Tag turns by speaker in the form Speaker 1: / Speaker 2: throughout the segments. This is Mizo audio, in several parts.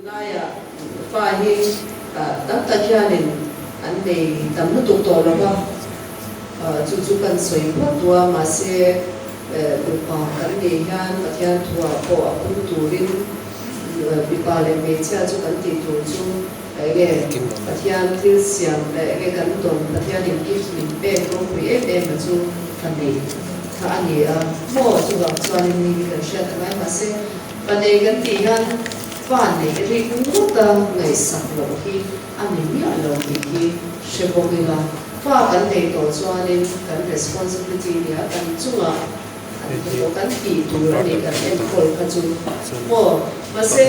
Speaker 1: Laiah fa hi tam tak hianin an nei tam lutuk tawh lo va, chu chu kan sawi phawt duh a, mahse mipa kan nih hian Pathian thuah pawh a pung turin mipa leh hmeichhia chu kan tih tur chu enge Pathian thil siam enge kan dawn Pathianin gift min pek ropui em em a chu fa nei kha a ni a maw chuvang chuanin mi hi kan hriat a ngai mahse Fa nei kan tih hian fa neih rik ngawta ngaihsak loh hi a ni miah lo tih hi hre bawk ila, fa kan nei tawh chuanin kan responsibility nia kan chungah an hmu tawh kan tih tur a ni kan enkawl kha chu maw mahse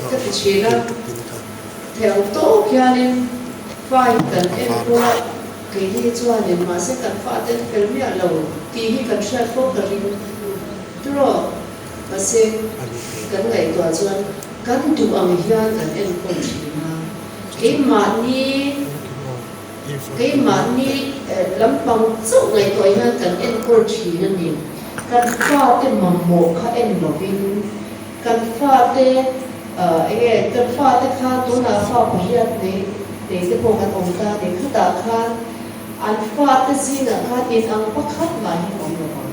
Speaker 1: ka ti thin a, theu tawk hianin fa hi kan enkawl a keini chuanin mahse kan fate an fel miah lo tih hi kan hriat fo ka ring tiraw. Mahse, kan ngaihtuah chuan kan duh ang hian kan enkawl thin a, keimahni keimahni lampang chauh ngaihtuah hian kan enkawl thin a ni. Kan fate mamawh kha en lovin kan fate enge kan fate kha tunah fa pariat nei nei te pawh kan awm ta a ni. Khatah khan an fate zingah khan inang pakhat mah hi awm lo ang.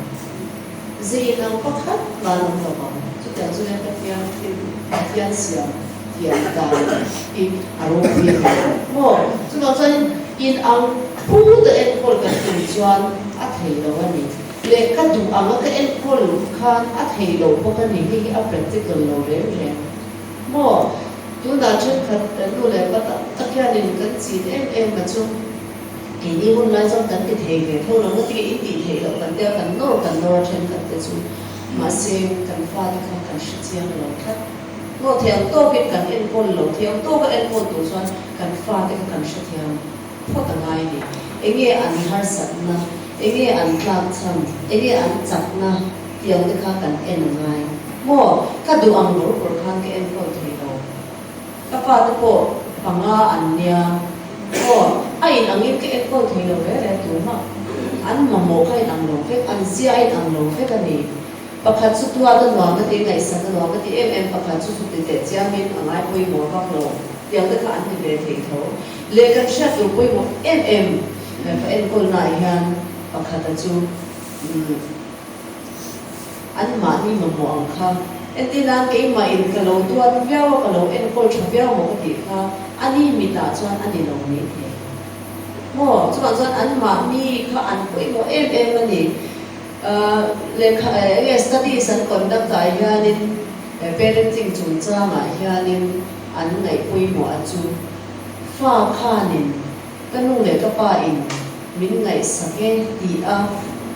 Speaker 1: Zei nang pakhat mah lo lo ang. Chutiang chu nen Pathian thil Pathian siam thiam dan hi a ropui a ni maw? Chuvang chuanin in ang phu ta enkawl kan tum chuan a thei lo a ni. Leh ka duh anga ka enkawl khan a thei lo bawk a ni. Hei hi a practical lo reng reng maw? Tunah thenkhat nu leh pa tak tak hianin kan chin em em a chu. Keini hun lai chuan kan ti thei ve tho lo, ngatinge in tih theih loh kan tia kan nawr kan nawr a thenkhat te chu mahse kan fate kha kan hre chiang lo tlat. Ngaw thiam tawkin kan enkawl lo, thiam tawka enkawl tur chuan kan fate kha kan hre thiam phawt a ngai a ni. Enge an harsatna, enge an tlakchham, enge an chakna tiang te kha kan en a ngai. Maw ka duh ang bawr bawr khan ka enkawl thei lo. Ka fate pawh panga an nia. Aw, a in angin ka enkawl thei lo reng reng tumah. An mamawh kha in ang lo vek, an zia a in ang lo vek a ni. Pakhat chu tuat a nuam ka ti, ngaihsak a nuam ka ti em em, pakhat chu chuti teh chiamin a ngai pawimawh vak lo. Tiang te kha an ti ve thei tho. Leh kan hriat tur pawimawh em em ka enkawlnaah hian pakhata chu umm. Anmahni mamawh ang kha. Entir nan keimah in ka lo duat viau a, ka lo enkawl tha viau maw ka tih kha ani mitah chuan a ni lo mai thei. Maw? Chuvang chuan anmahni kha an pawimawh em em a ni. Lehkha enge studies an conduct ah hianin parenting chungchangah hianin an ngaih pawimawh a chu fa khanin Ka nu leh ka pa in min ngaihsak e tih a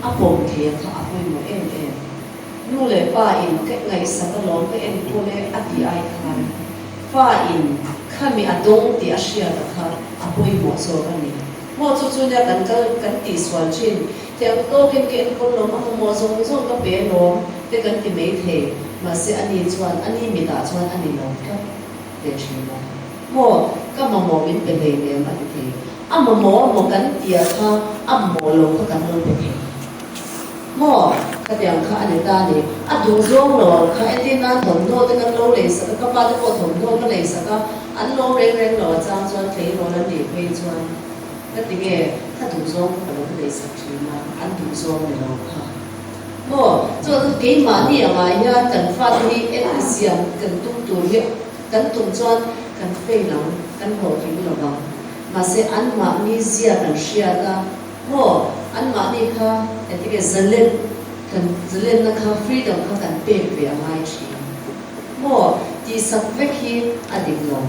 Speaker 1: a pawm thei a kha a pawimawh em em. Nu leh pa in ka ngaihsak alawm ka enkawl e a tih ai khan fa in khami a dawng tih a hriat a kha a pawimawh zawk a ni. Maw chu chu nia kan kal kan tihsual thin thiam tawkin ka enkawl lawm a mamawh zawng zawng ka pe alawm te kan ti mai thei mahse ani chuan ani mitah chuan a ni lo tlat ve thin a. Maw, ka mamawh min pe hlei nem a ti thei. A mamawh a maw kan tia kha a mamawh lo kha kan lo pe thei. Maw, khatiang kha a ni ta ni. A duh zawng lo ang kha entir nan thawmhnaw te kan lo lei sak a, ka pa te pawh thawmhnaw ka lei sak a, an lo reng reng lo a chang chuan tleirawl an nih phei chuan ka ti nge ka duh zawng kha ka lo lei sak thin a, an duh zawng ni lo kha. Maw, chuan keimahni angah hian kan fate hi en siam kan tum tur hi Kan tum chuan kan fail ang, kan hlawhtling lo vang. Mahse anmahni zia kan hriat a, maw anmahni kha engtin nge zalen kan zalenna kha freedom kha kan pek ve a ngai thin. Maw tihsak vek hi a dik lo.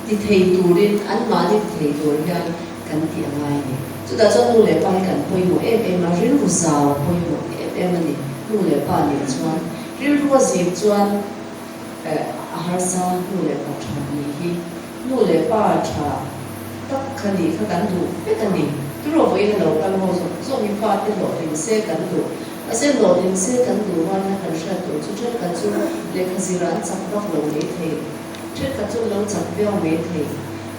Speaker 1: Ti thei turin anmahni ti thei tur hian kan tih a ngai a ni. Chutah chuan nu leh pa hi kan pawimawh em em a, rilru zau a pawimawh em em a ni. Nu leh pa nih chuan rilru a zim chuan. A harsa nu leh pa tha nih hi nu leh pa tha tak kha nih kha kan duh vek a ni. Turaw vawiin a lo kal ho zawk zawk hi fate hlawhtling se kan duh. Mahse hlawhtling se kan duh rual hian kan hriat tur chu thenkhat chu lehkha zirah an chak vak lo mai thei, thenkhat chu an lo chak viau mai thei.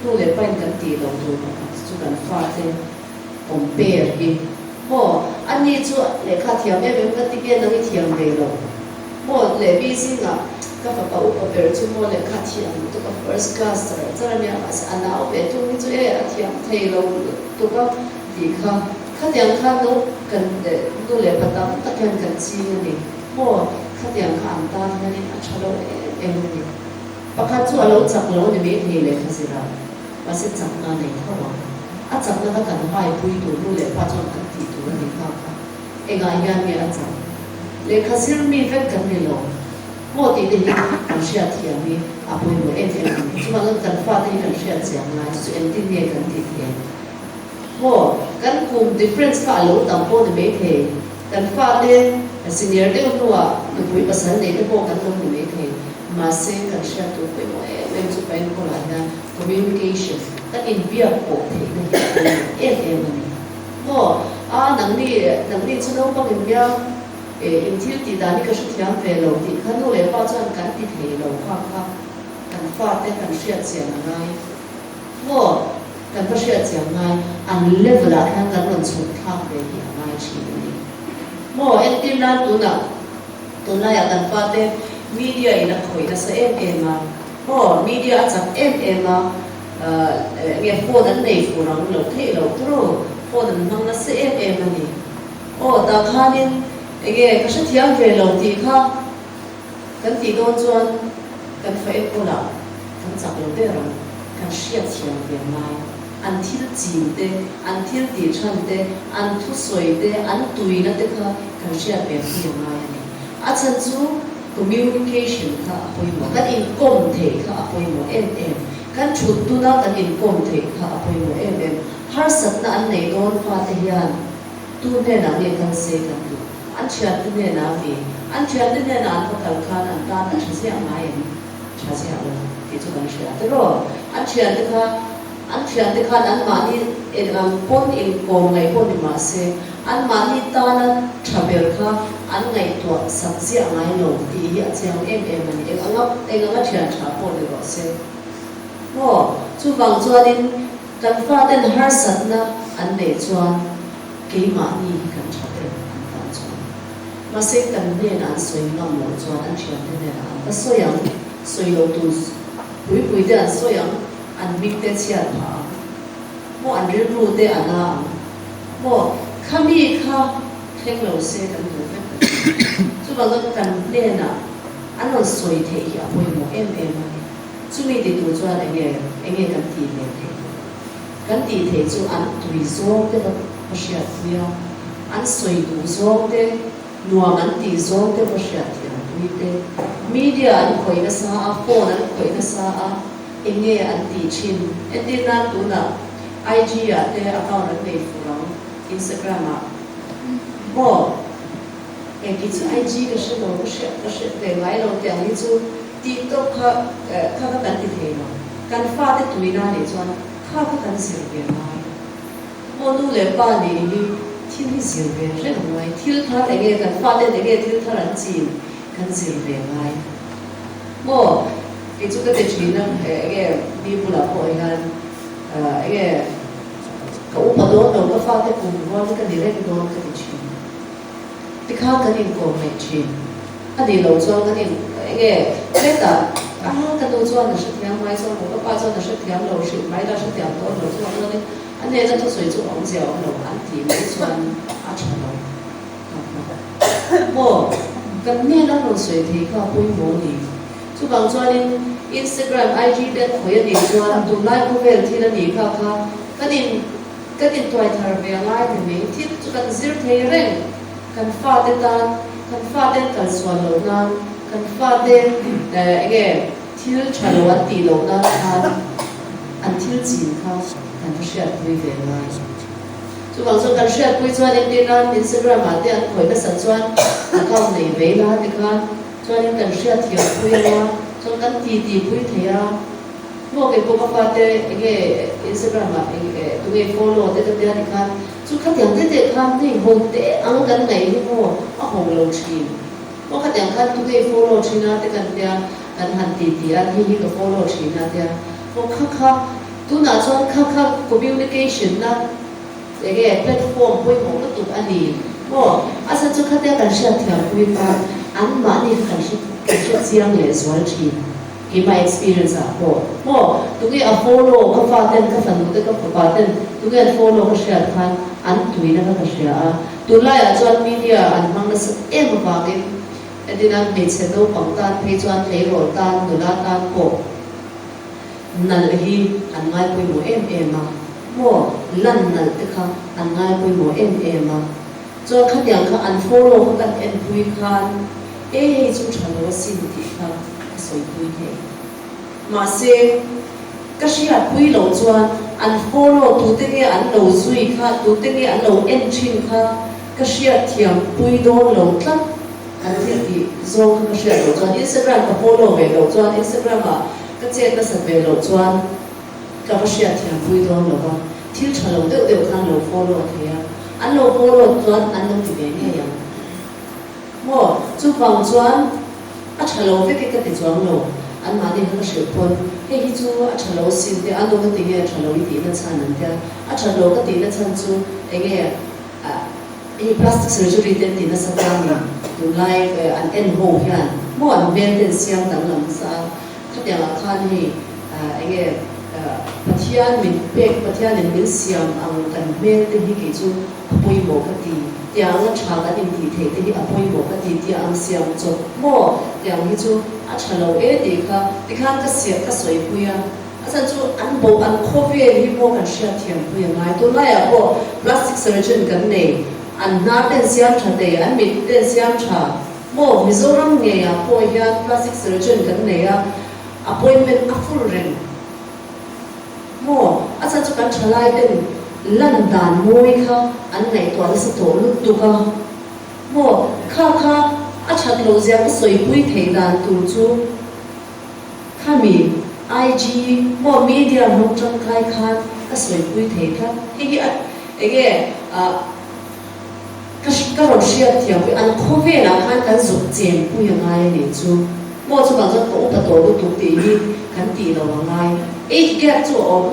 Speaker 1: Nu leh pain kan tih loh tur pakhat chu kan fate compare hi. Maw ani chu lehkha thiam em em ka ti nge nang i thiam ve lo. Maw leh mi zingah Ka fapa upa ber chu maw lehkha thiam lutuk a first class char char a nia mahse a nau ve thung hi chu e a thiam thei lo lutuk a tih kha khatiang khan no kan nu leh pa tam tak hian kan ching a ni maw khatiang kha an tan hianin a tha lo em em a ni. Pakhat chu a lo chak lo a ni maithei lehkha zirah mahse chakna a nei tho ang. A chakna kha kan haipui tur nu leh pa chuan kan tih tur a ni nghak a. Engah hian nge a chak? Lehkha zir mi vek kan ni lo maw tih te hi kan hriat thiam hi a pawimawh em em a ni. Chuvangin kan fate hi kan hriat chiang ngai chu engtin nge kan tih theih maw? Kan kum difference kha a lo tam pawh ni maithei. Kan fate senior deuh hnuah nupui pasal nei te pawh kan lo ni maithei. Mahse kan hriat tur pawimawh em em chu Paenkawlah hian communication, kan inbiak pawh theihna hi a pawimawh em em a ni. Maw? A, nangni, nangni chu naupang in nia, e, in thil tih dan hi ka hrethiam ve lo tih kha nu leh pa chuan kan ti thei lo kha kha kan fate kan hriat chian a ngai. Maw? Kan va hriat chian ngai, an level ah hian kan rawn chhuk thlak ve hi a ngai thin a ni. Maw? Entir nan tunah, tunlaiah kan fate media in a khawih nasa em em a, maw? Media a chak em em a. Nge phone an nei fur ang lo theih loh turu phone an hmang nasa em em a ni. Aw tah khanin enge ka hrethiam ve lo tih kha kan tih dawn chuan kan fa enkawl ah kan chak lo ber ang, kan hriatthiam ve ngai. An thil chin te, an thil tih than te, an thusawi te, an tuina te kha kan hriat ve pui a ngai a ni. A chhan chu communication kha a pawimawh, kan inkawm theih kha a pawimawh em em. Kan thut tuna kan inkawm theih kha a pawimawh em em. Harsatna an nei dawn fate hian tu hnenah nge kal se kan duh? An thiante hnenah mi? An thiante hnenah an va kal khan an tan a tha ziah ngai em? Tha ziah lo tih chu kan hria tiraw? An thiante kha an thiante khan anmahni eng ang pawn inkawm ngaih pawh ni mah se anmahni tana tha ber kha an ngaihtuah sak ziah ngai lo tih hi a chiang em em a ni. Eng anga eng anga thian tha pawh ni rawh se. Maw? Chuvang chuanin kan faten harsatna an neih chuan keimahni hi kan tha ber an tan chuan. Mahse kan hnenah an sawi ngam loh chuan an thiante hnenah an va sawi ang, sawi lo tur pui pui te an sawi ang, an hming te chhiat phah ang. Maw an rilru te a na ang. Maw khami kha thleng lo se kan duh vek a ni. Chuvangin kan hnenah an rawn sawi theih hi a pawimawh em em a ni. Chumi ti tur chuan enge enge kan tih ve theih? Kan tih theih chu an tui zawng te va va hriat pui a, an sawi duh zawng te, nuam an tih zawng te va hriat thiam pui te, media an khawih nasa a, phone an khawih nasa a, enge an tih thin? Entir nan tunah IG ah te account an nei fur ang, Instagram ah maw? Engki chu IG ka hre lo, ka hriat ka hriat ve ngai lo tih ang hi chu tih tawp kha kha kha kan ti thei lo. Kan fate tuina nih chuan kha kha kan zir ve ngai. Maw nu leh pa nih hi thil hi zir ve reng ngai. Thil thar enge kan faten enge thil thar an chin kan zir ve ngai. Maw kei chu ka ti thin a enge mi bulah pawh hian enge ka upa dawn lo ka fate kum rual hi ka ni reng dawn ka ti thin. Tikhan kan inkawm ngaih thin. A nih loh chuan kan in enge hetah a ka nu chuan a hrethiam ngai chuan maw ka pa chuan a hrethiam lo hrilh mai la hrethiam dawn lo chuan chuanin a hnena thusawi chu awmzia a awm lo an tih mai chuan a tha lo maw kan hnena rawn sawi thei kha pawimawh a ni. Chuvang chuanin Instagram, IG te an khawih a nih chuan tunlai khawvel thil a nih kha kha kan in Kan intuai thar ve a ngai ni mai. Thil chu kan zir thei reng. Kan fate tan, kan fate an kal sual loh nan, kan fate enge thil tha lo an tih loh nan khan an thil chin kha kan va hriatpui ve ngai. Chuvang chuan kan hriatpui chuan entir nan Instagram ah te an khawih nasat chuan account nei vei la tikhan chuanin kan hriatthiampui anga chuan kan titi pui thei a. Maw kei pawh ka fate enge Instagram ah tunge follow te ka tia tikhan chu khatiang te te khan hei ho te ang kan ngaih hi maw a ho lo thin maw khatiang khan tunge follow thin a te kan tia kan han ti ti a hei hi ka follow thin a tia maw kha kha tunah chuan kha kha communication na enge platform pawimawh lutuk a ni maw a chhan chu khatia kan hriatthiam pui khan an mahni kha kan hre. ka hre chiang leh zual thin. Keimah experience ah pawh maw tunge a follow ka fa ten ka fanu te ka fapa ten tunge an follow ka hriat khan an tuina kha ka hria a. Tunlai ah chuan media an hmang nasa em avangin entin a hmeichhe naupang tan phei chuan tleirawl tan nula tan pawh nalh hi an ngai pawimawh em em a maw lan nalh te kha an ngai pawimawh em em a. Chuan khatiang kha an follow kha kan enpui khan e hei chu tha lo asin tih kha ka sawipui thei. Mahse, ka hriatpui loh chuan an follow tute nge an lo zui kha, tute nge an lo en thin kha ka hriatthiam pui dawn lo tlat an thil tih zawng kha ka hriat loh chuan Instagram ka follow ve loh chuan Instagram ah ka chet nasat ve loh chuan Ka va hriatthiam pui dawn lo va, thil tha lo deuh deuh khan lo follow thei a, an lo follow chuan an lo ti ve ngei ang maw? Chuvang chuan a tha lo vek e ka ti chuang lo, anmahni kha ka hrilh pawn hei hi chu a tha lo sin te, a nu ka ti nge a tha lo i tihna chhan an tia, a that lo ka tihna chhan chu enge hei plastic surgery te an ti nasa ta ni, tunlai an en ho hian maw an hmel te an siam danglam nasa a, Khatiangah khan hei enge Pathian min pek, Pathianin min siam ang kan hmel te hi kei chu a pawimawh ka ti, tiang a tha kan intih theih te hi a pawimawh ka ti tia ang siam chawp maw tiang hi chu a tha lo e tih kha tikhan ka siah ka sawipui a, a chhan chu an bo an khawvel hi maw kan hriatthiam pui a ngai, tunlaiah pawh plastic surgeon kan nei, an hnar ten siam tha thei, an mit ten siam tha. Maw Mizoram ngeiah pawh hian plastic surgeon kan nei a, appointment a full reng. Maw a chhan chu kan thalai ten lan dan mawi kha an ngaihtuah nasa tawh lutuk a. Maw kha kha a that loh zia ka sawipui theih dan tur chu khami IG maw media hmang tangkai khan ka sawipui thei tlat. Hei hi a enge ah. Ka ka rawn hriat thiam pui, an khawvelah khan kan zuk chen pui a ngai a nih chu. Maw chuvang chuan ka upa tawh lutuk tih hi kan tih lo a ngai. Age gap chu a awm.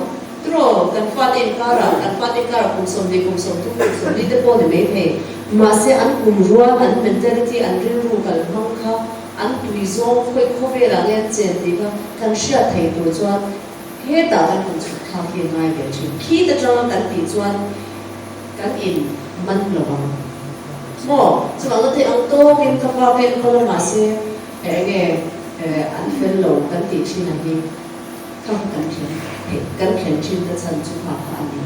Speaker 1: Tiraw, kan fate inkarah, kan fate inkarah kum 20, kum 30, kum 40 te pawh ni mai thei. Mahse an kum rual, an mentality, an rilru kal hmang kha, an tui zawng khawi khawvelah nge an chen tih kha kan hriat thei tur chuan hetah kan han chhuk thlak hi a ngai ve thin. Khit atanga kan tih chuan Kan in man lo ang maw? Chuvang chu thei ang tawkin ka pa ka enkawl a mahse eng nge an fel lo kan tih thin ang hi kha kha kan thlen theih kan thlen thin na chhan chu kha kha a ni.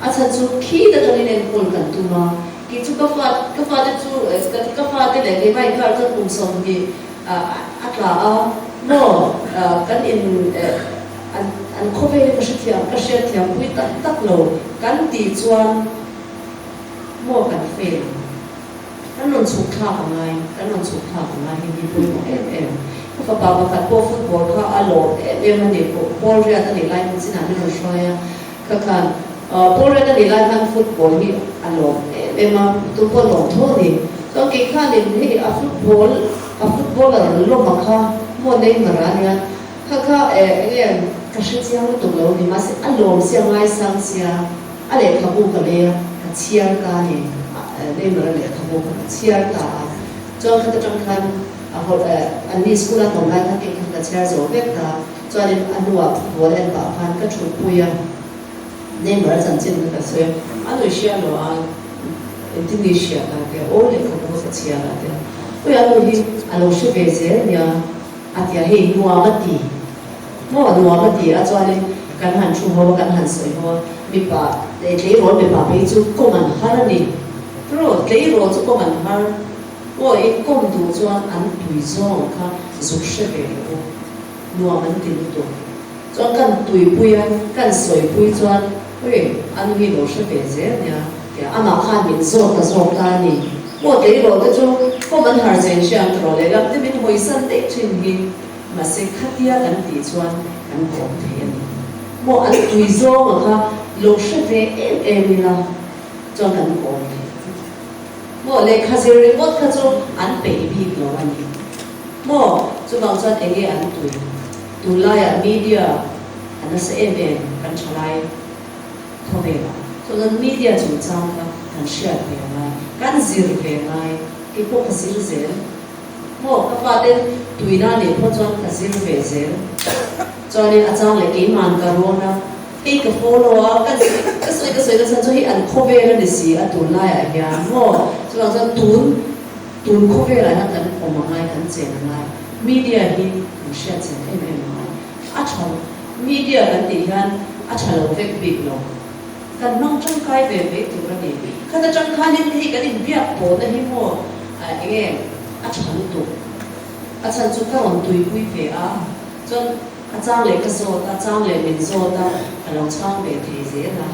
Speaker 1: A chhan chu khi ta tangin enkawl kan tum a, kei chu ka fa ka fate chu ka fate leh keimah inkar chuan kum 20 a tla a maw kan in An an khawvel hi ka hrethiam ka hriatthiam pui tak tak lo kan tih chuan maw kan fail ang. Kan rawn chhuk thlak a ngai, kan rawn chhuk thlak a ngai hei hi pawimawh em em. Ka fapa pakhat pawh football kha a lawm em em a ni, Paul riat a nih lai khan chinah min rawn hruai a, kha khan Paul riat a nih lai khan football hi a lawm em em a, tum pawh a lawm tho a ni. Chuan kei khanin hei a football a footballer lawma kha maw Neymar a nia, Kha kha eh enge ka hre chiang lutuk lo ni mahse a lawm sia ngaisang sia a lehkhabu ka lei a ka chhiar ta ni Neymar a lehkhabu kha ka chhiar ta a chuan khata tang khan a hawlh eh an ni school a awm lai khan kei khan ka chhiar zo vek ta chuanin a hnuah football en pah khan ka thutpui a Neymar a chanchin kha ka sawi a a nui hria lo a engtin nge hria ta tia aw lehkhabu kha ka chhiar a tia ui a nu hi a lo hre ve zel nia. A ti a, hei nuam a ti maw nuam a ti a chuanin kan han thu ho a, kan han sawi ho a, mipa leh tleirawl mipa phei chu kawm an har a ni tiraw, tleirawl chu kawm an har maw in kawm duh chuan an tui zawng kha zuk hre ve rawh u, nuam an ti lutuk chuan kan tuipui a, kan sawipui chuan ui a nu hi lo hre ve zel nia tia amah khan min zawt ta zawk ta a ni. Maw tleirawl te chu kawm an har zen hriam tawh lehlam te min hawisan daih thin hi mahse khatia kan tih chuan kan kawm thei a ni. Maw an tui zawnga kha lo hre ve em em ila chuan kan kawm thei. Maw lehkha zir ringawt kha chu an peih bik lo a ni. Maw chuvang chuan enge an tui? Tunlaiah media a nasa em em kan thalai. Khawvelah chuan media chungchang kha kan hriat ve ngai, kan zir ve ngai, kei pawh ka zir zel. Maw ka fate tuina nih phawt chuan ka zir ve zel. Chuanin a chang leh keiman ka rawn a, hei ka follow a, ka ka sawi ka sawi nasa chu hei an khawvel a ni si a tunlaiah hian maw chuvang chuan tun tun khawvelah hian kan awm a ngai kan chen a ngai media hi kan hriat chen em em a ngai a tha media kan tih hian a tha lo vek bik lo kan hmang tangkai ve mai tur a ni khat atang khanin hei kan inbiak pawhna hi maw enge a tha lutuk a chhan chu ka rawn tuipui ve a. Chuan a chang leh ka zawt a, chang leh min zawt a, ka lo chhang ve thei zel a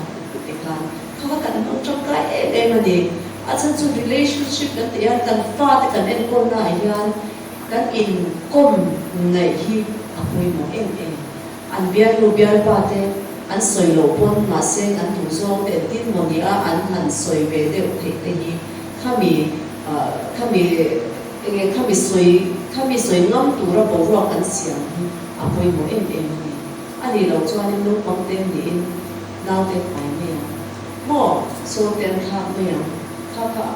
Speaker 1: tikhan kha kan hmang tangkai em em a ni. A chhan chu relationship kan tih hian kan fate kan enkawlna ah hian kan inkawm ngaih hi a pawimawh em em. An bialnu bialpa te an sawi loh pawn mahse kan duh zawng te engtin maw ni a an han sawi ve deuh theih te hi khami khami Enge khami sawi khami sawi ngam tura boruak kan siam hi a pawimawh em em a ni. A nih loh chuanin naupang te niin naute pai mai ang maw sawn te an thlak mai ang kha kha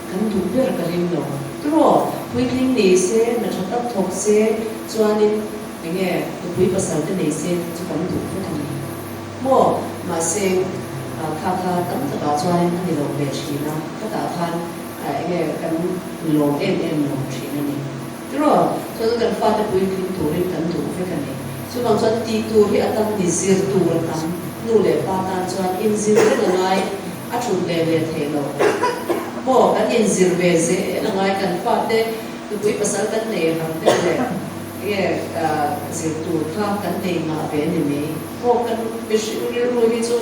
Speaker 1: kan duh ber ka ring lo. Turaw puitling nei se na tha tak thawk se chuanin enge nupui pasal te nei se chu kan duh vek a ni maw mahse kha kha tam takah chuanin a ni lo ve thin a khatah khan Enge kan lawm em em lo thin a ni. Tiraw? Chuan kan fate puitling turin kan duh vek a ni. Chuvang chuan tih tur hi a tam ni, zir tur a tam. Nu leh pa tan chuan inzir reng a ngai, a thut ve ve theih lo. Maw kan inzir ve zel a ngai, kan fate nupui pasal kan nei har deuh leh enge zir tur kha kan nei ngah ve a ni mai. Maw kan mihring rilru hi chu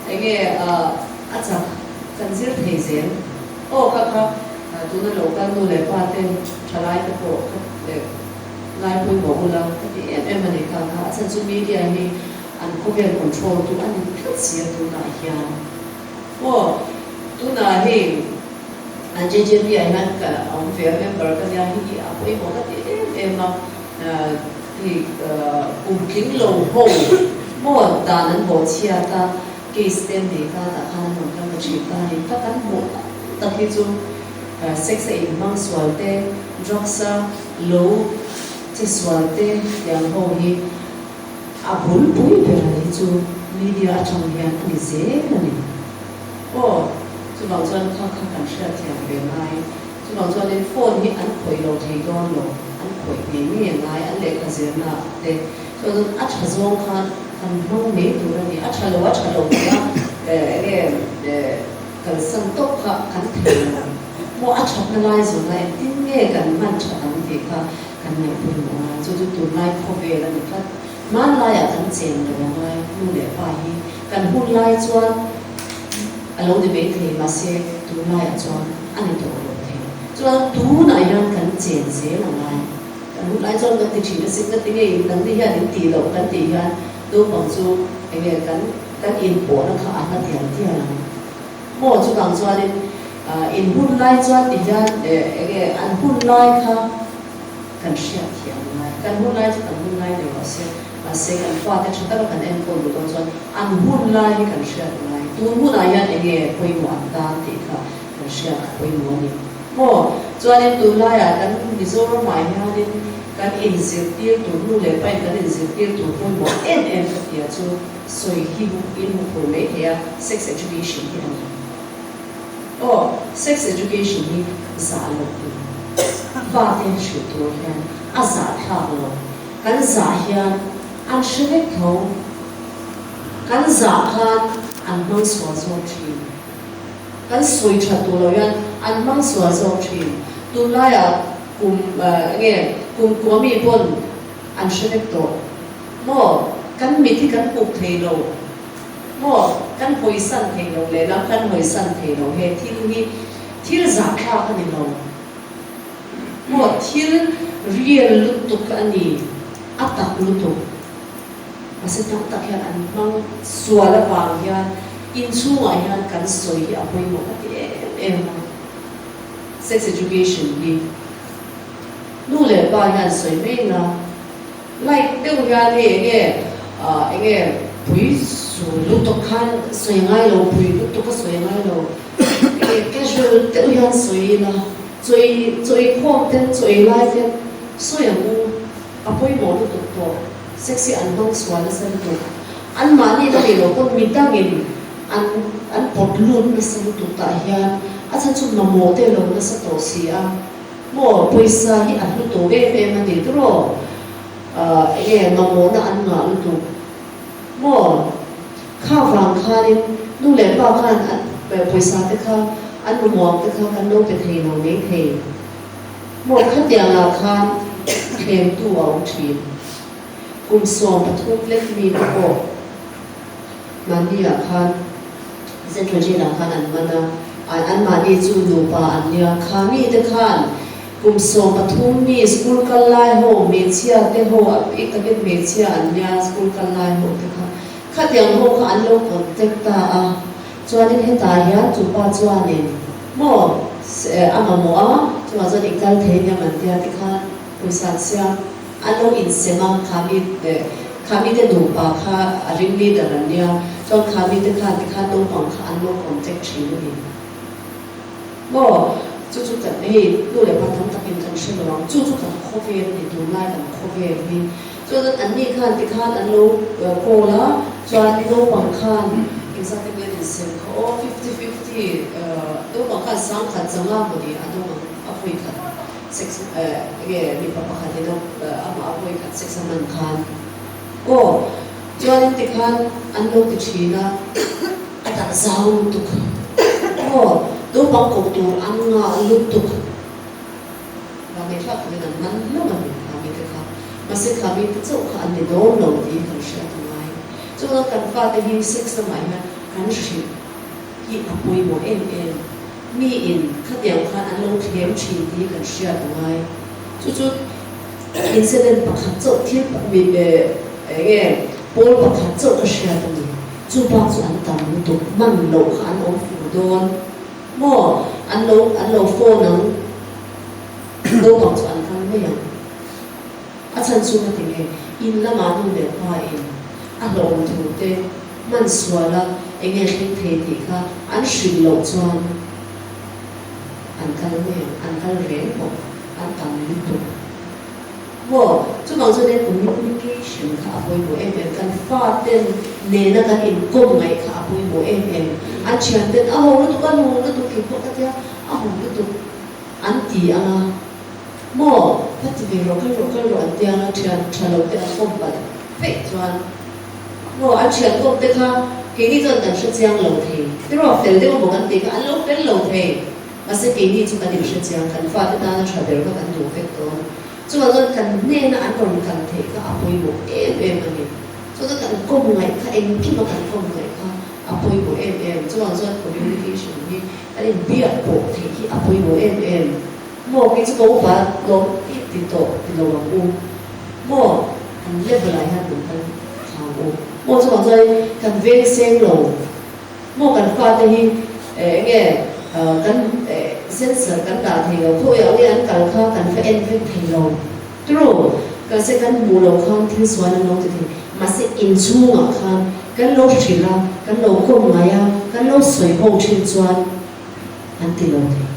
Speaker 1: enge a chak kan zir thei zel. Aw kha kha tuna lo kal nu leh pa te thalai te pawh kha ngai pawimawh ula ka ti em em a ni kha kha a chhan chu media hi an khawvel control tu a ni tlat si a tunah hian aw tunah hei an JJP ah hian ka awm ve a member ka nia hi a pawimawh ka ti em em a hei kum tling lo ho maw dan an bawhchhiat a. Case te nei ta tah khan an rawn kal ta thin ta a ni. Ka kan hmuh tak tak hi chu sex a inhmang sual te, drugs a lo che sual te tiang ho hi a bul pui ber a hi chu media atang hian a ni zel a ni. Aw, chuvang chuan kha kha kan hriatthiam ve ngai. Chuvang chuanin phone hi an khawih lo thei dawn lo, an khawih ngei ngei a ngai, an lehkha zirna te. Chuan a tha zawng khan kan hmang mai tur a ni. A tha lo a tha lo tia enge kalsan tawp kha kan thei lo. Maw a thatna lai zawnah engtin nge kan hman that ang tih kha kan ngaihpawimawh a. Chu chu tunlai khawvel a ni tlat. Hmanlaiah kan chen lo a ngai nu leh pa hi kan hun lai chuan a lo ni maithei mahse tunlaiah chuan a ni tawh lo thei. Chuan tunah hian kan chen zel a ngai. Kan hun lai chuan kan ti thin asin ka ti ngei nang ni hian in tih loh kan tih hian naupang chu enge kan kan inpawhna kha a hla tial tial ang maw chuvang chuanin in hun lai chuan ti hian enge an hun lai kha kan hriat thiam ngai kan hun lai chu kan hun lai ni rawh se mahse kan fate tha taka kan enkawl duh dawn chuan an hun lai hi kan hriat ngai tun hunah hian enge pawimawh an tan tih kha kan hriat a pawimawh a ni. Maw? Chuanin tunlaiah kan Mizoramah hianin kan inzirtir tur nu leh pain kan inzirtir tur pawimawh em em ka tia chu sawi hi in hmu phur mai thei a, sex education hi a ni. Aw, sex education hi zah loh tur fate hrilh tur hian a zah thlak lo. Kan zah hian an hre vek tho. Kan zah khan an hmang sual zawk thin. Kan sawi that duh lo hian an hmang sual zawk thin. Tunlaiah kum enge kum kua mi pawn an hre vek tawh maw? Kan mit hi kan puk thei lo maw? Kan hawisan thei lo lehlam kan hawisan thei lo he thil hi thil zahthlak a ni lo maw? Thil real lutuk a ni, a tak lutuk. Mahse tam tak hian an hmang sual avang hian inchhungah hian kan sawi hi a pawimawh ka ti em em a. Sex education hi nu leh pa hian sawi mai ila light deuh hian hei enge enge pui su lutuk khan sawi ngai lo, pui lutuk a sawi ngai lo, enge casual deuh hian sawi ila. Chaw ei chaw ei khawm ten chaw ei lai ten sawi ang u, a pawimawh lutuk tawh, sex hi an hmang sual nasa lutuk. An mahni na nih loh pawn midangin an an pawt lut nasa lutuk tah hian a chhan chu mamawh te lo nasa tawh si a, maw pawisa hi a hlu tawh em em a ni tiraw? Enge mamawhna an ngah lutuk maw? Kha vang khanin nu leh pa khan an pawisa te kha an mamawh ang te kha kan lo pe thei lo mai thei maw? Khatiangah khan thlemtu a awm thin. Kum 13 lek mi te pawh mahniah khan Central Jail ah khan an man a, anmahni chu nupa an nia. Kha mite khan Kum 13 mi school kal lai ho hmeichhia te ho a bik takin hmeichhia an nia school kal lai ho te kha khatiang ho kha an lo contact ta a chuanin hetah hian chupa chuanin maw a mamawh a chuvang chuan i kal thei nia man tia tikhan pawisa chhia an lo insem a kha mi kha mite nupa kha a ring leader an nia chuan kha mite khan tikhan naupang kha an lo contact thin a ni. Maw? Chu chu kan hei nu leh pa tam takin kan hre lo ang. Chu chu kan khawvel a ni, tunlai kan khawvel hi. Chuan anni khan tikhan an lo call a, chuan naupang khan engzat te nge an insem kha aw, fifty fifty, naupang khan 1000 changa maw ni a naupang a vawi khat sex enge mipa pakhatin amah a vawi khat sex a hman khan aw. Chuanin tikhan an lo ti thin a, a tak zau lutuk. Aw, naupang koh tur an ngah lutuk. Vanneih thlak takin an man hlauh a ni Khami te kha. Mahse Khami te chauh kha an ni dawn lo tih kan hriat a ngai. Chuan kan fate hi sex lamah hian kan hrilh hi a pawimawh em em. Miin khatiang khan an lo thlem thin tih kan hriat a ngai. Chu chu incident pakhat chauh thil eng nge pawl pakhat chauh ka hriat a ni. Chu bak chu an tam lutuk man loh kha an awm fu dawn maw? An lo an lo phone ang naupang chu an kal mai ang. A chhan chu ka ti nge in lamah nu leh pa in a hlawm thu te hman sual a eng nge thleng thei tih kha an hrilh loh chuan an kal mai ang, an kal reng bawk. An tam lutuk maw? Chuvang chuan hei communication kha a pawimawh em em, kan faten nena kan inkawm ngaih kha a pawimawh em em. An thianten a ho lutuk, a nuam lutuk thei pawh ka tia, a ho lutuk an ti ang a maw? Va ti ve rawh, kal rawh, kal rawh an tia ang a, thian tha lo te an kawm palh feih chuan maw an thian kawm te kha keini chuan kan hre chiang lo thei, tiraw fel deuh maw kan tih kha an lo fel lo thei. Mahse keini chu kan inhre chiang, kan fate tana tha ber kha kan duh vek dawn. Chuvang chuan kan hnena an rawn kal theih kha a pawimawh em em a ni. Chuan kan kawm ngaih kha engkima kan kawm ngaih kha a pawimawh em em. Chuvang chuan communication hi kan inbiak pawh theih hi a pawimawh em em. Maw kei chu ka upa lawm tih ti tawh ti lo ang u. Maw kan level ah hian kan kal thla ang u. Maw chuvang chuan kan veng seng lo. Maw kan fate hi eng nge kan sensor kan dah thei lo, khawi ah nge an kal kha kan va en vek thei lo. True, kan se kan hmuh loh khan thil sual an lo ti thei, mahse inchhungah khan kan lo hrilh a, kan lo kawm ngai a, kan lo sawi ho thin chuan an ti lo thei.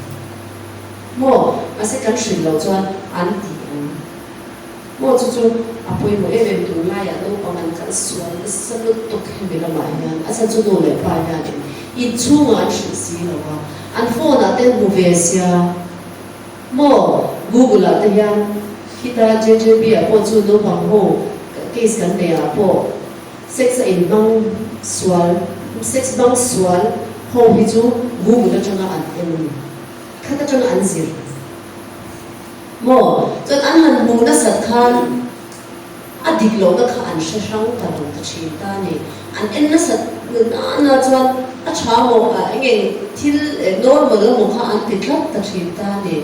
Speaker 1: Maw, mahse kan hrilh loh chuan an ti ang. Maw chu chu a pawimawh em em tunlaiah naupang an kal sual nasa lutuk hemi lamah hian a chhan chu nu leh pa hianin inchhungah an hrilh si lo a, an phone ah te an hmu ve sia maw google ah te hian khita JJB ah pawh chu naupang ho case kan neih ah pawh sex a inhmang sual sex hmang sual ho hi chu google atanga an en a ni khat atanga an zir. Maw? Chuan an han hmuh nasat khan a dik lohna kha an hre hrang ta lo ta thin ta a ni. An en nasat nana chuan a tha maw eng eng thil normal emaw kha an ti tlat ta thin ta a ni.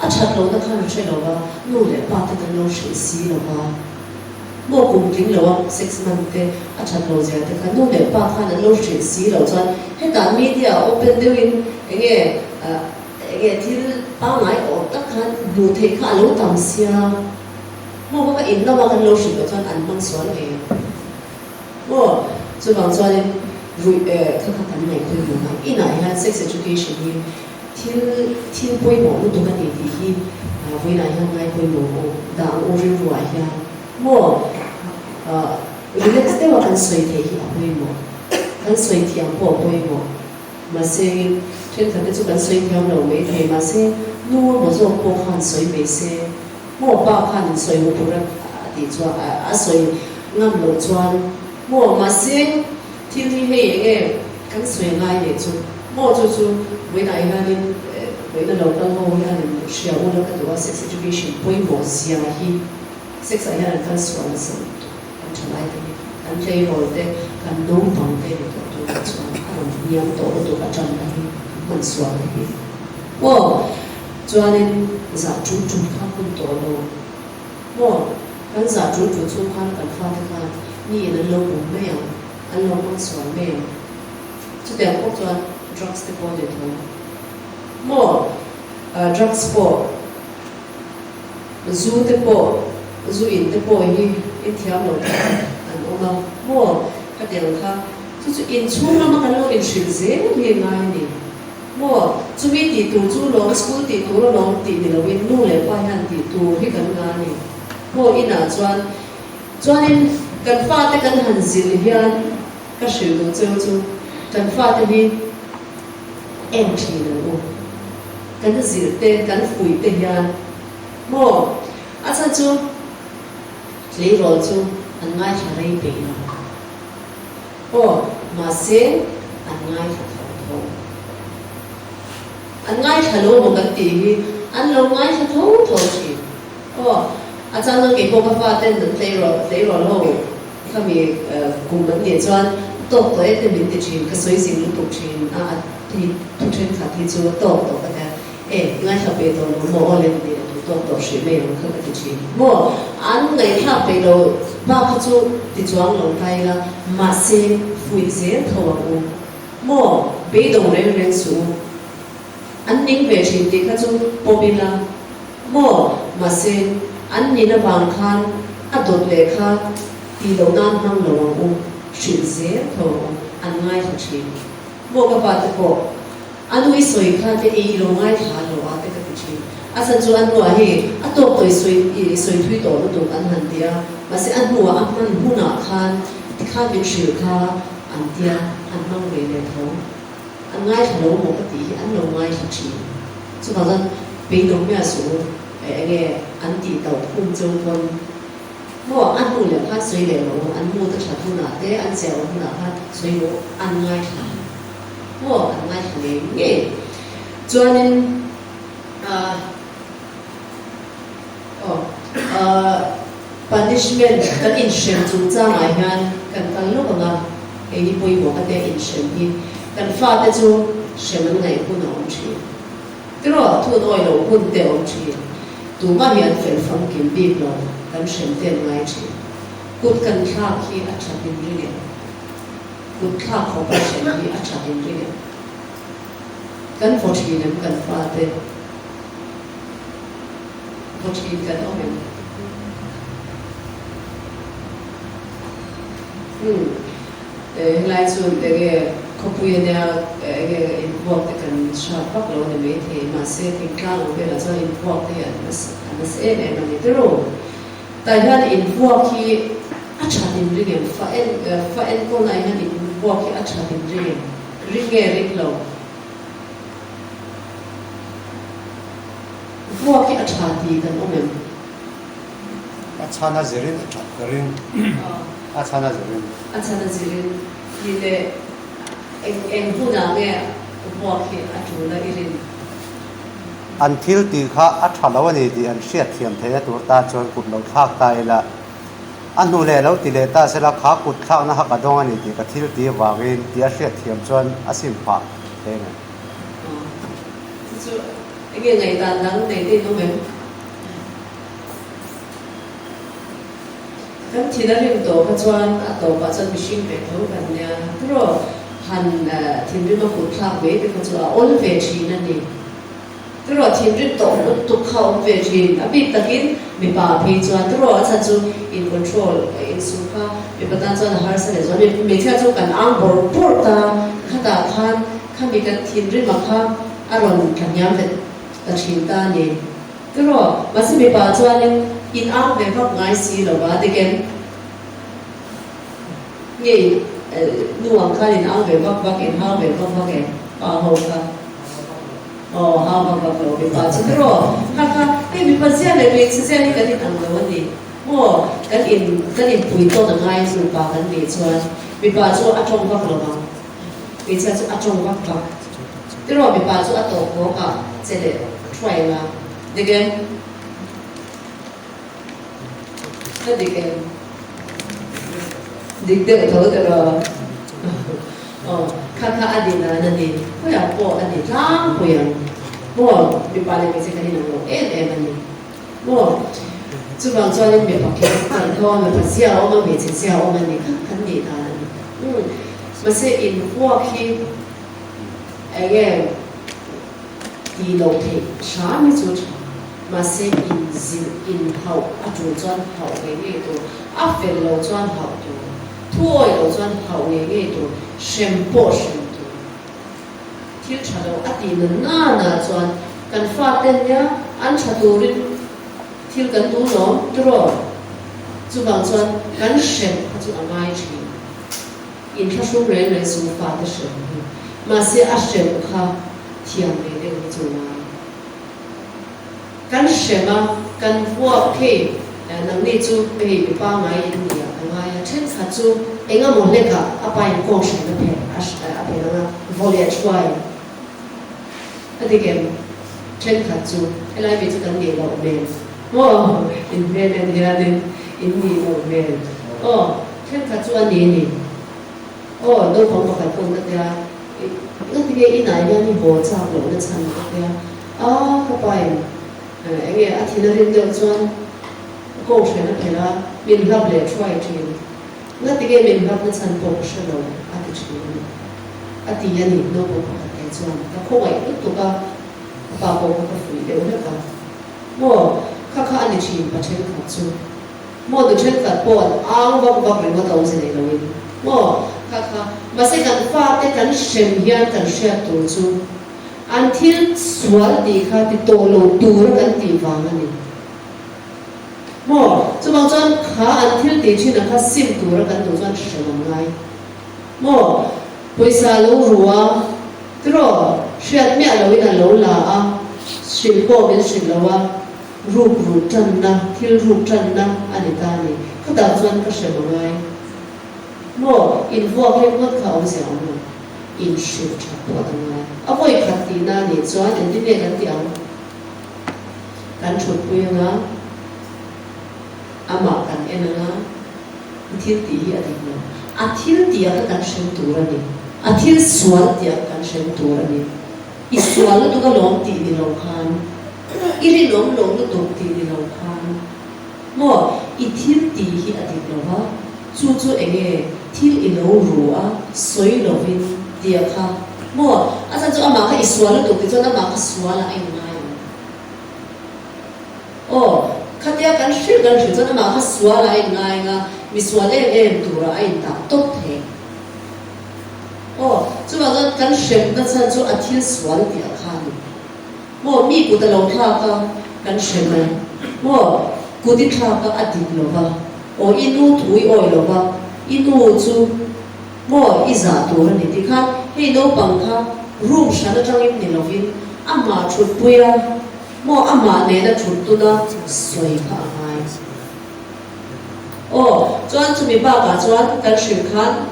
Speaker 1: A that lohna kha an hre lo va, nu leh pa te kan lo hrilh si lo va. Maw kum tling lo a sex month te a that lo zia te kha nu leh pa khan an lo hrilh si lo chuan hetah media open deuhin eng nge Enge thil pangngai awm tak khan hmuh theih kha a lo tam sia, maw bawk a in lama kan lo hrilh loh chuan an hmang sual ngei ang maw? Chuvang chuanin ruih kha kha kan ngaihpui hmuh ang. Inah hian sex education hi Thil thil pawimawh lutuk a ni tih hi vawiinah hian ngai pawimawh u dah ang u rilruah hian maw relax deuha kan sawi theih hi a pawimawh, kan sawi thiam pawh a pawimawh. Mahse thenkhat te chu kan sawi thiam lo mai thei mahse nu emaw zawk pawh khan sawi mai se maw pa khan in sawi hu tur a tih chuan a sawi ngam loh chuan maw mahse thil hi hei enge kan sawi ngai leh chu maw chu chu vawiinah hianin vawiina lo kal ho hian in hria ula ka duh a sex education pawimawh zia hi sex ah hian an kal sual nasa lutuk. Kan thalaite hi kan tleirawl te, kan naupang te ni tawh turah chuan a rawn hniam tawh lutuk a tan na hi hman sual te hi maw chuanin zah tul tul kha hun tawh lo maw kan zah tul tul chhung khan kan fate khan mi in an lo bum mai ang an lo hmang sual mai ang chutiang pawh chuan drugs te pawh ni tho maw drugs pawh Zu te pawh, zu in te pawh hi in thiam lo tak an awm a maw? Khatiang kha chu chu inchhung lama kan lo inhrilh zel hi ngai a ni maw? Chumi tih tur chu lawm, school tih tur alawm tih ni loin nu leh pa hian tih tur hi kan nga a ni maw? Inah chuan chuanin kan fate kan han zilh hian ka hrilh duh cheu chu kan fate hi en thin ang u. Kan zirh te, kan fuih te hian maw a chhan chu tleirawl chu an ngaithla rei peih lo. Aw, mahse an ngaithla tho tho. An ngaithla lo maw kan tih hi an lo ngaithla tho tho thin. Aw, a chang chuan keipawh ka fa ten an tleirawl tleirawl ho khami kum an nih chuan tawk tawh e te min ti thin, ka sawi zing lutuk thin a. Tih thu thenkhat hi chu tawk tawh ka tia, e ngaithla peih tawh lo maw aw le ka tih leh tur tawk tawh hrih mai ang kha ka ti thin maw, an ngaihthlak peih lo bak kha chu ti chuang lo ta ila, mahse fuih zel tho ang u maw, beidawng reng reng suh u, an ning ve thin tih kha chu pawm ila maw, mahse an nin avang khan a dawt leh kha tih loh nan hmang lo ang u, hrilh zel tho ang u, an ngaithla thin. Maw ka pa te pawh a nu i sawi kha te ei i lo ngaithla lo a te ka ti thin. A chhan chu a hnuah hei a tawk tawh i sawi i sawi thui tawh lutuk an han ti a, mahse a hnuah a hman hunah khan tikhan min hrilh kha an tia an hmang ve leh tho. An ngaithla lo maw ka tih hi an lo ngaithla thin. Chuvang chuan beidawng miah suh u enge an tih tauh khum cheu pawn. Maw a hnu leh khan sawi leh lo, an mood a that hunah te, an cheh awm hunah khan sawi lo an ngaithla. Maw an ngaithla ngei ngei. Chuanin ah aw ah punishment kan inhrem chungchangah hian kan kal lawk ang a, hei hi pawimawh ka tia inhrem hi kan fate chu hrem an ngaih hun a awm thin. Tiraw, thun awi loh hun te awm thin. Tumah hi an fel famkim bik lo, kan hrem te an ngai thin. Kut kan thlak hi a that in ring em? Kut thlak khawp a hrem hi a that in ring em? Kan vaw thin em kan fate? Vaw thin kan awm em? Umm. Helai chu enge khawpui ania enge invuak te kan hriat vak lo a ni maithei mahse thingtlang ang velah chuan invuak te hi an nasa an nasa em em a ni tiraw. Tah hian invuak hi a that in ring em fa en fa enkawlnaah hian invuak hi a that in ring em ring nge ring lo vuak hi a tha tih kan awm em.
Speaker 2: A chhan a zirin a that ka ring. A chhan a zirin.
Speaker 1: A chhan a zirin tih leh eng eng hunah nge vuak hi a tul a i rin?
Speaker 2: An thil tih kha a tha lo a ni tih an hriat thiam theihna tur tan chuan kut lo thlak ta ila, a hnu leh lo ti leh ta sela kha kut thlakna kha ka dawng a ni tih ka thil tih avangin tih a hriat thiam chuan a sim phah thei a ni.
Speaker 1: Chu chu enge ngaihdan dang nei te in awm em? Kan thin a rim tawh kha chuan a tawpah chuan mihring ve tho kan nia tiraw han thinrim a kut thlak mai te kha chu a awl ve thin a ni tiraw thinrim tawh lutuk kha a awm ve thin a bik takin mipa phei chuan tiraw a chhan chu in control insum kha mipa tan chuan a harsa leh zual hmeichhia chu kan ang bawrh bawrh ta khatah khan khami kan thinrim a kha. a rawn tlahniam ve ta thin ta a ni. Tiraw, mahse mipa chuanin in ang ve vak ngai si lo va, tiken nge nu ang khan in ang ve vak vak, in hau ve vak vak em pa ho kha? Aw, hau vak vak lo mipa chu tiraw, kha kha hei mipa zia leh hmeichhe zia hi kan in ang lo a ni maw, kan in kan inpui tawn a ngai chu pa kan nih chuan mipa chu a tawng vak lo vang. Hmeichhia chu a tawng vak vak. Tiraw mipa chu a tawp bawk a che leh thuai anga. Dik em? Ka dik em? Dik deuh tho tiraw? Aw, kha kha a din dan a ni. Khawiah pawh a ni tlangpui ang. Maw, mipa leh hmeichhia kan inang lo em em a ni. Maw, chuvang chuanin mipa kher kan tho a, mipa zia a awm a, hmeichhe zia a awm a ni kha kan nih dan a ni. Umm, mahse inhuak hi eng nge tih loh theih hram hi chu tha, mahse inzilh, inhauh a tul chuan hauh ngei ngei tur, a fel lo chuan hauh tur, thuawi lo chuan hauh ngei ngei tur, hrem pawh hrem tur. Thil tha lo a tih na nana chuan kan fate nia an tha turin thil kan duh lawm tiraw? Chuvang chuan kan hrem kha chu a ngai thin. Inthlahrung reng reng su fate hrem hi. Mahse a hrem kha thiam ve deuh hi chu ngai. Kan hrem a, kan vuak phei nangni chu hei mi pangngai in ni ah ka ngai a, thenkhat chu eng emaw hlek ah a pa in kawng hran a phelh a phelh ang a, vaw leh thuai a dik em? Thenkhat chu helai mi chu kan nih loh hmel maw in hmel en hian in in nih loh hmel aw thenkhat chu a ni ni aw naupang pakhat pawn ka tia Engati nge inah hian i haw chak lohna chhan ka tia a, ka pa in enge a thin a rin deuh chuan ka kawnghren a phelh a, min hlap leh thuai thin. Engati nge min hlapna chhan pawh ka hre lo a ti thin a ni. A ti a ni, naupang pakhat te chuan ka khawngaih lutuk a, ka pa pawh kha ka fuih deuh hlek a. Maw, kha kha a ni thin pa thenkhat chu. Maw nu thenkhat pawh an ang vak vak ringawt a awmze nei loin maw kha kha mahse kan fate kan hrem hian kan hriat tur chu an thil sual tih kha ti tawh lo tur a kan tih vang a ni maw chuvang chuan kha an thil tih thin ang kha sim tur a kan duh chuan hrem ang ngai maw pawisa lo ru a tiraw hriat miah loin a lo la a hrilh pawh min hrilh lo a. Ruk ruk tanna, thil ruk tanna a ni ta a ni. Khutah chuan ka hre lo ngai. Maw, invuak lek ngawt kha awmzia awm lo. Inhrilh that pawh a ngai. A vawi khat tihna a nih chuan engtin nge kan tih ang? Kan thutpui anga, amah kan en anga, i thil tih hi a dik lo. A thil tih ah kha kan hrem tur a ni. A thil sual tih ah kan hrem tur a ni. I sual lutuk alawm tih ni lo khan, i rinawm lo lutuk tih ni lo khan, maw i thil tih hi a dik lo va, chu chu eng nge thil i lo ru a sawi lovin tia kha, maw a chhan chu amah kha i sual lutuk tih chuan amah kha sual ah a inngai ang. Aw, khatia kan hrilh kan hrilh chuan amah kha sual ah a inngai ang a, mi sual em em turah a intah tawp thei. Aw, chuvang chuan kan hremna chhan chu a thil sual tih a kha a ni. Maw, mi kut a lo thlak a, kan hrem a. Maw, kut i thlak a, a dik lo va. Aw, i nu thu i awi lo va, i nu chu maw i zah tur a ni tih khan hei naupang kha room hran atangin ni lovin amah thutpui a, maw amah nena thut tuna sawi kha a ngai. Aw, chuan chumi bakah chuan kan hrilh khan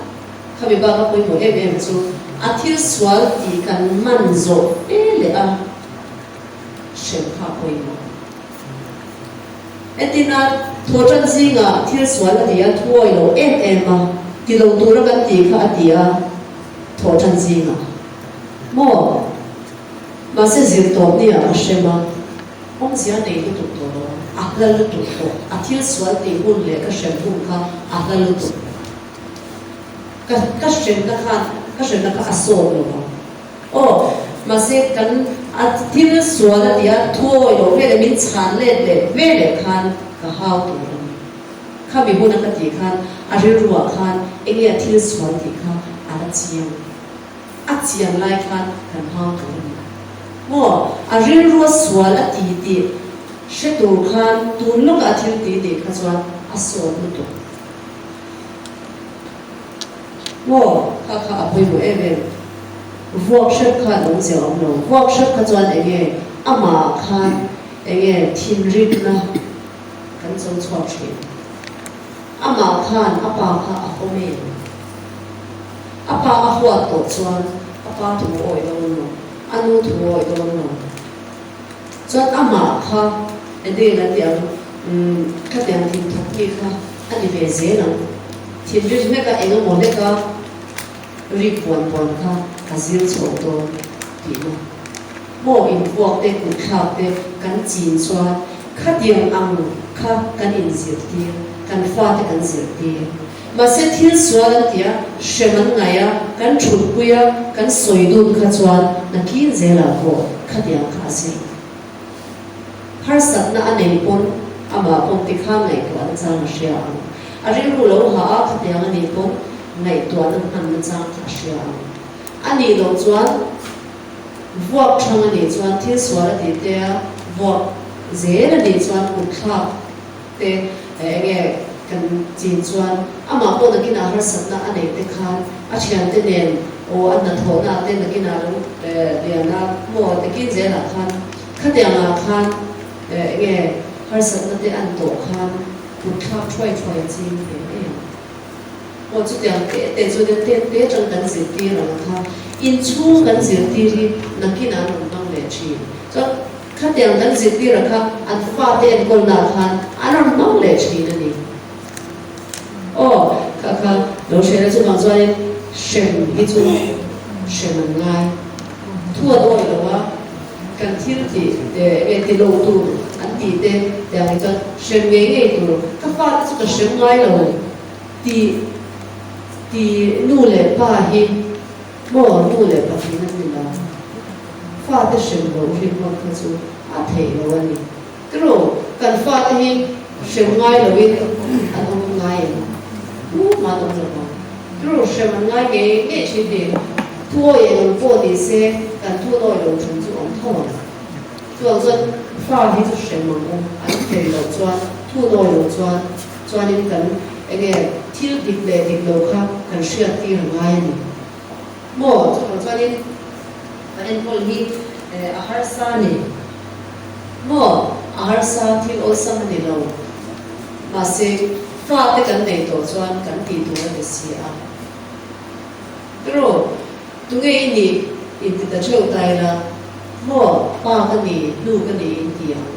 Speaker 1: Khami bak a pawimawh em em chu a thil sual tih kan man zawh fe leh a hrem kha a pawimawh. Entina thawhtan zingah thil sual a ti a, thuawi lo em em a, ti lo tura kan tih kha a ti a thawhtan zingah maw? Mahse zirtawp ni ah a hrem a, awmzia nei lutuk tawh lo a, a hla lutuk tawh, a thil sual tih hun leh ka hrem hun kha a hla lutuk. Ka ka hremna khan ka hremna kha a sawt lo ang. Aw, mahse kan a thil sual a tia thuawi loh veleh min chhan let leh veleh khan ka hau tur a ni. Khami huna ka tih khan a rilruah khan enge a thil sual tih kha a la chiang. A chian lai khan kan hau tur a ni. Maw? A rilrua sual a ti tih hre tur khan tun lawkah a thil ti tih kha chuan a sawt lutuk. Maw? Kha kha a pawimawh em em. Vuak hrep khan awmzia a awm lo. Vuak hrep kha chuan enge amah khan enge thinrimna kan cho chhuak thin. Amah khan a pa kha a haw mai ang. A pa a huat tawh chuan a pa thu awih dawn lo, a nu thu awih dawn lo. Chuan amah kha Eden a ti ang, umm khatiang thin thawk mi kha a ni ve zel ang. Thinrim hlek a eng emaw hlek a rik buan buan kha a zir chho dawn tihna. Maw inpuak te kut thlak te kan chin chuan khatiang ang kha kan inzirtir, kan fate kan zirtir. Mahse thil sual an ti a, hrem an ngaih a, kan thutpui a, kan sawi dun kha chuan nakin zelah pawh khatiang kha a zir. Harsatna a nei pawn amah pawn tikhan ngaihtuahna chang a hria ang. A rilru lo ha a khatiang a nih pawn ngaihtuahna hmanna chang kha a hria ang. A nih loh chuan vuak thang a nih chuan thil sual a tih te a, vuak zel a nih chuan kutthlak te enge kan chin chuan amah pawh nakinah harsatna a neih te khan a thiante nen aw a hnathawhna te nakinah lo lian a maw takin zelah khan khatiangah khan enge harsatna te an tawh khan kutthlak thuai thuai a ching ve mai ang. Aw chutiang te te chu nia te te atang kan zirtir ang kha inchhung kan zirtir hi nakinah an rawn hmang leh thin chuan Khatiang kan zirtira kha an fate enkawlnaah khan an rawn hmang leh thin a ni. Aw, kha kha lo hriat a, chuvang chuanin hrem hi chu hrem an ngai. Thu an awih lo a, kan thil tih te nge ti lo tur an tih te tiang hi chuan hrem ngei ngei tur. Ka fate chu ka hrem ngai lo tih ti nu leh pa hi Maw nu leh patling an ni lo. Fate hrem loh rinngawt kha chu a theih lo a ni. Tiro, kan fate hi hrem ngai loin an awm ngai em? Tumah an awm lo vang. Tiro, hrem an ngai ngei ngei thin hi. Thuawi eng ang pawh ni se kan thu nawi lo thin chu awm tho ang. Chuvang chuan fa hi chu hrem ang u, an fel loh chuan, thu nawi loh chuan, chuanin kan enge thil dik leh dik lo kha kan hriat tir a ngai a ni maw? Chuvang chuanin kan enkawl hi a harsa a ni maw? A harsa thil awlsam a ni lo, mahse fate kan nei tawh chuan kan tih tur a ni si a. Tiraw, tunge i nih inti ta theuh ta ila, maw pa ka ni, nu ka ni inti ang.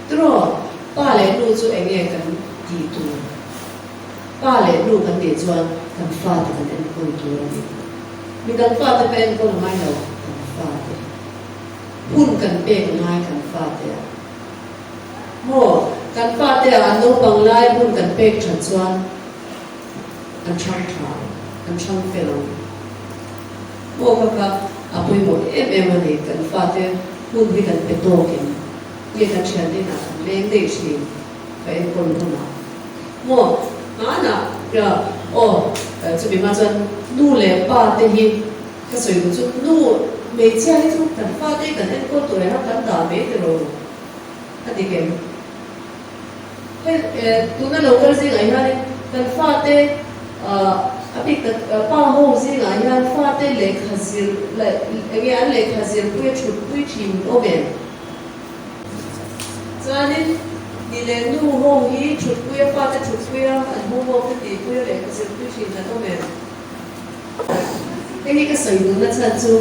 Speaker 1: Tiraw, pa leh nu chu eng nge kan tih tur? Pa leh nu kan nih chuan kan fate kan enkawl tur a ni. Midang fate pawh enkawl a ngai lo, kan fate. Hun kan pek a ngai kan fate ah. Maw, kan fate ah an naupang lai hun kan pek that chuan, An hrang tha, an hrang fel ang. Maw kha kha a pawimawh em em a ni, kan fate hun hi kan pe tawk em? Nge kan thian inah kan leng daih thin ka enkawl hunah? Maw hmanah ka aw chumi hma chuan nu leh pa te hi ka sawi duh chu nu hmeichhia hi chu kan fate hi kan enkawl tur reng a kan dah mai tiraw a dik em? Hei tuna lo kal zingah hianin kan fate a bik tak pa ho zingah hian fate lehkha zir leh enge an lehkha zirpui a thutpui thin awm em? Chuanin ni leh nu ho hi thutpui a fate thutpui a an homework te tihpui a lehkha zirpui thin kan awm em? Hei hi ka sawi duhna chhan chu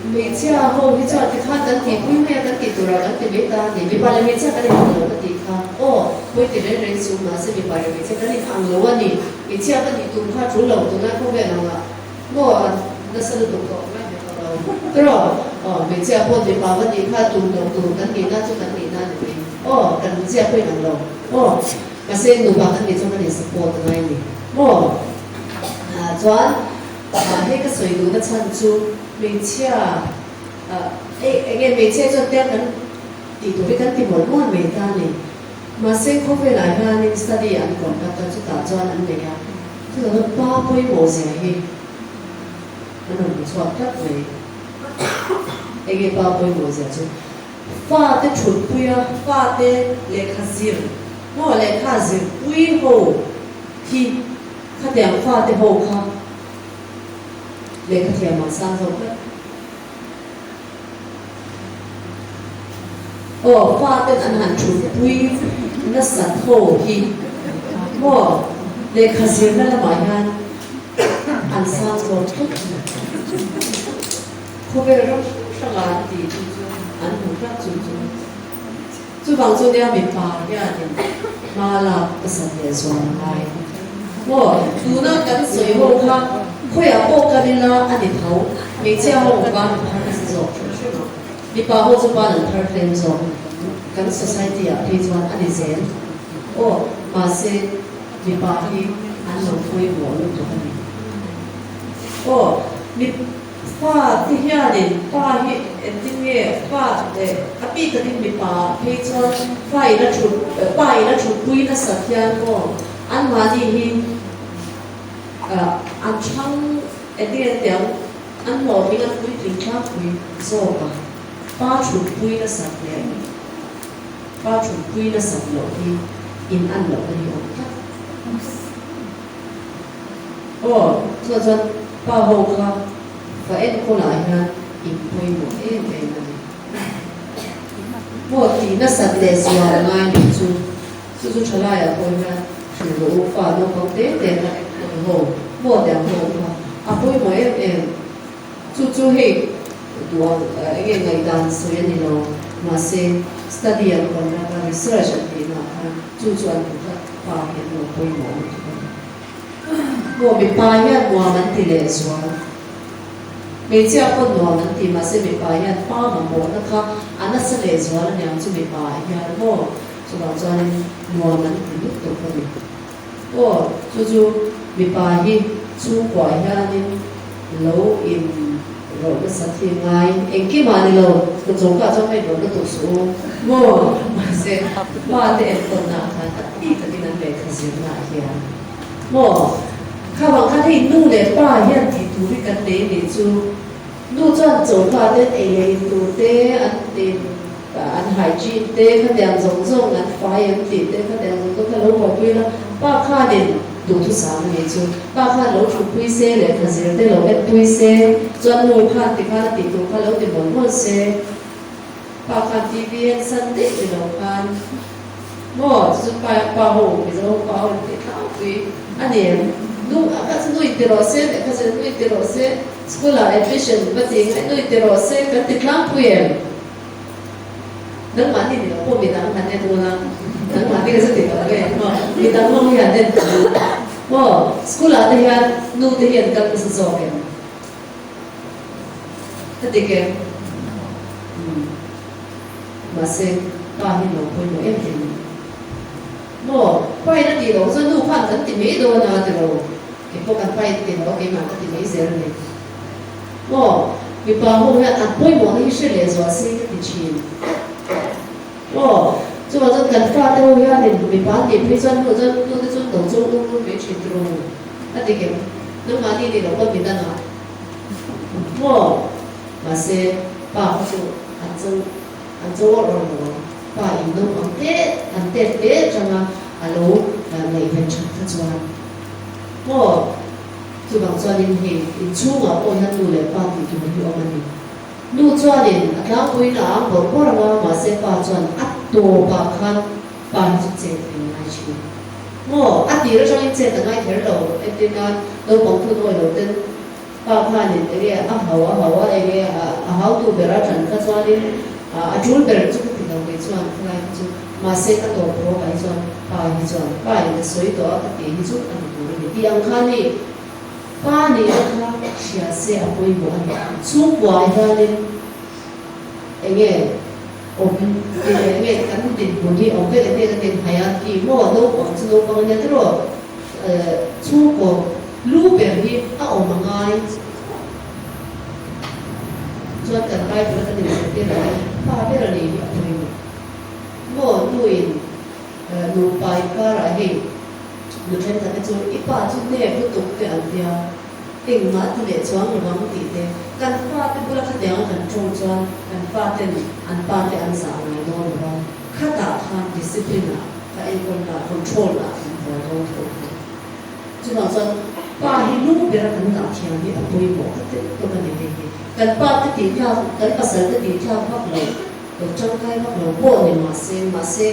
Speaker 1: hmeichhia ho hi chuan tikhan kan tihpui mai a, kan tih turah kan ti mai ta a ni. Mipa leh hmeichhia kan inang lo ka tih kha aw, pawi ti reng reng chu mahse mipa leh hmeichhia kan inang lo a ni. Hmeichhia ka nih tum kha tul lo tunlai khawvel angah maw a nasa lutuk tawh mai hmel tawh lo. Tiraw? Aw, hmeichhia pawh mipa ka nih kha tum loh tur kan nihna chu kan nihna a ni mai. Aw, kan zia pawh inang lo. Aw. Mahse nupa kan nih chuan kan in support a ngai a ni maw? Chuan hei ka sawi duhna chhan chu hmeichhia ei enge hmeichhia chuan tel kan tih tur hi kan ti mawlh mawlh mai ta a ni. Mahse khawvelah hianin study an conduct a chutah chuan an nei a, chutah chuan pa pawimawh zia hi an rawn hmu chhuak tlat mai. Enge pa pawimawh zia chu fate thutpui a, fate lehkha zir maw lehkha zirpui ho hi khatiang fate ho kha lehkha thiam an sang zawk tlat. Aw faten an han thutpui nasat ho hi maw lehkha zirna lamah hian an sang zawk tlat mai. Khawvel ram hrang hranga an tih chu chu an hmu tlat chu chu. Chuvang chu nia mipa hianin hma lak ka sat leh zual a ngai. Maw tuna kan sawi ho kha khawiah pawh kal ila a ni tho, hmeichhia ho ban an phar nasa zawk hrim hrim a, mipa ho chu ban an phar tlem zawk. Kan society ah phei chuan a ni zel. Aw mahse mipa hi an lo pawimawh lutuk a ni. Aw mi. Fa te hianin pa hi engtin nge fa leh a pi takin mipa phei chuan fa in a thut pa in a thutpui nasat hian maw anmahni hi an chhang engtin nge tiang an hlawhtling an puitling tlangpui zawk a pa thutpui nasat leh pa thutpui nasat loh hi in an lohna hi awm tlat. Aw, chuan chuan pa ho kha fa enkawlah hian in pawimawh em em a ni. Maw tih nasat leh zual a ngai nih chu, chu chu thalaiah pawh hian hrilh rawh u, fa naupang te te kha enkawl ho, maw tiang ho kha a pawimawh em em. Chu chu hei duang enge ngaihdan sawi a ni lo, mahse study an conduct a, research an tihnaah khan chu chu an hmu tlat. Pa hi an lo pawimawh lutuk a ni. Maw mipa hian nuam an ti leh zual. Hmeichhia pawh nuam an ti mahse mipa hian pa mamawhna kha a nasa leh zual aniang chu mipa ah hian maw chuvang chuanin nuam an ti lutuk a ni. Aw chu chu mipa hi chhungkuah hianin lo in rawh nasa thi ngai engkimah ni lo ka chawngkah chuan ka inrawh lutuk suh u maw mahse pa te enkawnna ah khan a ti takin an lehkha zirna ah hian maw kha vang khan hei nu leh pa hian tih tur hi kan nei nih chu nu chuan chawngka ten ei leh in tur te an in an hygiene te khatiang zawng zawng an fai an tih te khatiang zawng zawng kha lo buaipui la pa khanin Duhthusam a nih chu. Pa khan lo thutpui se, lehkha zir te lo enpui se, chuan nu khan ti khan a tih tur kha lo ti mawlh mawlh se. Pa khan TV en san daih ni lo khan maw chu chu pa pa ho Mizo pa ho in tih tlangpui a ni em? Nu a kha chu nu in ti rawh se, lehkha zir nu in ti rawh se, school ah admission va ti ngai nu in ti rawh se kan ti tlangpui em? Nangmahni ni lo pawh midang han en ula, nangmahni ka chu ti tawh ve maw, midang ho hi han en tawh ula maw, school ah te hian nu te hi an kal nasa zawk em? Ka dik em? Umm mahse pa hi lo pawimawh em em a ni maw, pa in a tih loh chuan nu khan kan ti mai dawn a ti lo, keipawh kan pa in ti lo a keimah ka ti mai zel a ni. Aw, mipa ho hian an pawimawhna hi hre leh zual se ka ti thin. Aw, chuvang chuan kan fate ho hianin mipa an tih phei chuan hnu chuan hnute chu to chu ur ur mai thin tiro a ti kem. Nangmahni nih loh pawn mi dangah maw? Mahse, pa kha chu an cho an cho awrh awrh lo ang. Pa in naupang te an tet te atanga a lo ngaihven that kha chuan maw? Chuvang chuanin hei inchhungah pawh hian nu leh pa tih tur hi awm a ni. Nu chuanin a tlangpuiin a ang bawrh bawrh ang a, mahse pa chuan a tawpah khan pa hi chu chet a inngai thin. Maw? A tir atangin chet a ngai kher lo. Entir nan naupang phun awi lo ten pa khanin enge a hau a hau a, enge a hautu ber a tan kha chuanin a tul ber chu ka ti lo kei chuan khalai kha chu. Mahse ka tawp rawkah hi chuan pa hi chuan pa in a sawi tawh a ka tih hi chu a ni tur a ni tih ang kha ni. Pa nihna kha hria se a pawimawh a ni. Chhungkua hianin enge awm tih leh enge kan dinhmun hi awm vek enge kan inhaiarchy maw naupang chu naupang a nia tiraw chhungkaw lu ber hi a awm a ngai. Chuan kan Bible a kan inzirtir ang in pa ber a nih hi a pawimawh. Maw nu in nupa inkarah hei nu thenkhat te chu i pa chu nep lutuk te an tia. Engmah ti leh chuang lo ang tih te, kan fate bula khatianga kan tawng chuan kan faten an pate an zah ngai dawn lo a, khatah khan discipline ah ka enkawl lah control ah kan buai dawn tho bawk. Chuvang chuan pa hi lu bera kan dah thiam hi a pawimawh ka ti lutuk a ni hei hi. Kan pa te tih thlak, kan pasal te tih thlak vak lo, lo tangkai vak lo pawh ni mahse, mahse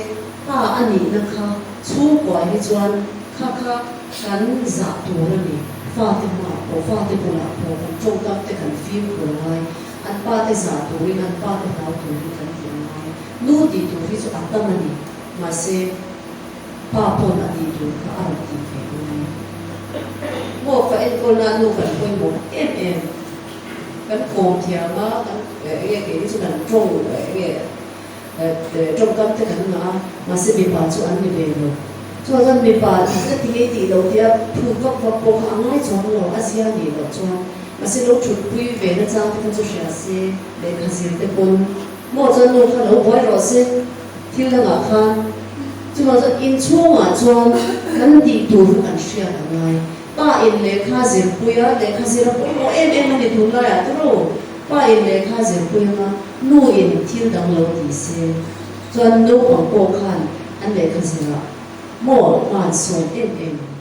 Speaker 1: pa a nihna kha chhungkua hi chuan kha kha kan zah tur a ni. Fate hmaah pawh, fate bulah pawh kan tawngkam te kan fimkhur a ngai, an pa te zah turin, an pa te hlau turin kan tih a ngai. Nu tih tur hi chu a tam a ni, mahse, Pa pawn a tih tur kha a rawn tih ve a ngai. Maw ka enkawlna nu kan pawimawh em em. Kan kawm thiam a, kan enge keini chu kan tawng enge tawngkam te kan ngah a, mahse mipa chu an ni ve lo. Chuan chuan mipa ka ti ngei tih lo tia phut vak vak pawh kha a ngai chuang lo, a zia nih loh chuan. Mahse lo thutpui ve na chang te kha chu hria se, lehkha zir te pawn maw chuan nu kha lo buai rawh se. Thil dangah khan chuvang chuan inchhungah chuan kan tih tur kha kan hriat a ngai. Pa in lehkha zirpui a, lehkha zir a pawimawh em em a ni tunlaiah te ro. Pa in lehkha zirpui anga nu in thil dang lo ti se chuan naupang pawh khan an lehkha zirah maw hman sawn em em ang.